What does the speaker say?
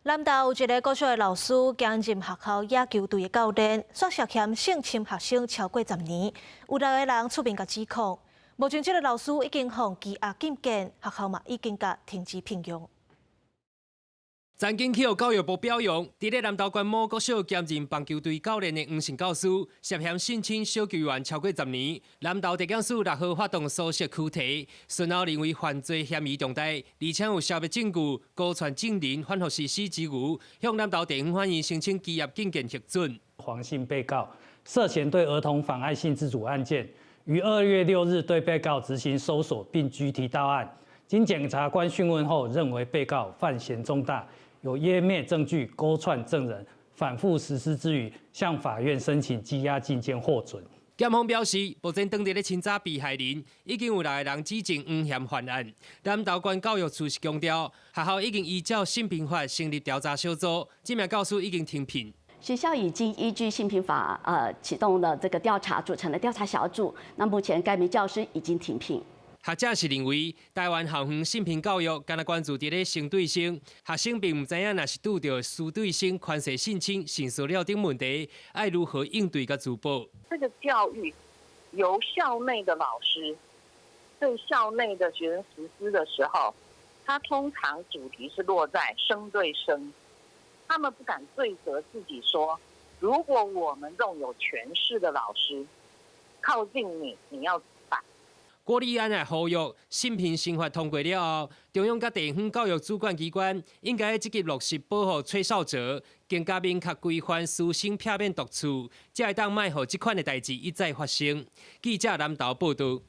南投有一个國小的老師兼任學校野球隊的教練，煞涉嫌性侵學生超過10年，有六個人出面共指控。目前這个老師已經予羈押禁見，學校嘛已經共停止聘用。曾經去予教育部表揚，佇咧南投縣某國小兼任棒球隊教練的黃姓教師，涉嫌性侵小球員超過十年。南投地檢署6號發動搜索驅提，隨後認為犯罪嫌疑重大，而且有消滅證據、勾串證人、反覆實施之虞，向南投地方法院申請羈押禁見核准。黃姓被告涉嫌對兒童妨礙性自主案件，於2月6日對被告執行搜索並拘提到案。經檢察官訊問後，認為被告犯嫌重大，有湮滅證據、勾串證人、反覆實施之虞，向法院申請羈押禁見獲准。檢方表示，目前當地咧偵查被害人已經有六個人指證黃嫌犯案。南投縣教育處是強調，學校已經依照性平法成立調查小組，這名教師已經停聘。學校已經依據性平法，啟動了這個調查，組成了調查小組。那目前該名教師已經停聘。學者是認為，台灣校園性平教育敢若關注佇咧生對生，學生並毋知影，若是拄著師對生權勢性侵、性騷擾等問題，愛如何應對佮自保。這個教育由校內的老師對校內的學生實施的時候，他通常主題是落在生對生，他們不敢罪責自己說，如果我們這種有權勢的老師靠近你，你要。國立案來呼籲性平新法通過了後，中央佮地方教育主管機關應該積極落實保護吹哨者，更加明確規範師生避免獨處，才會當莫予這款的代誌一再發生。記者南投報道。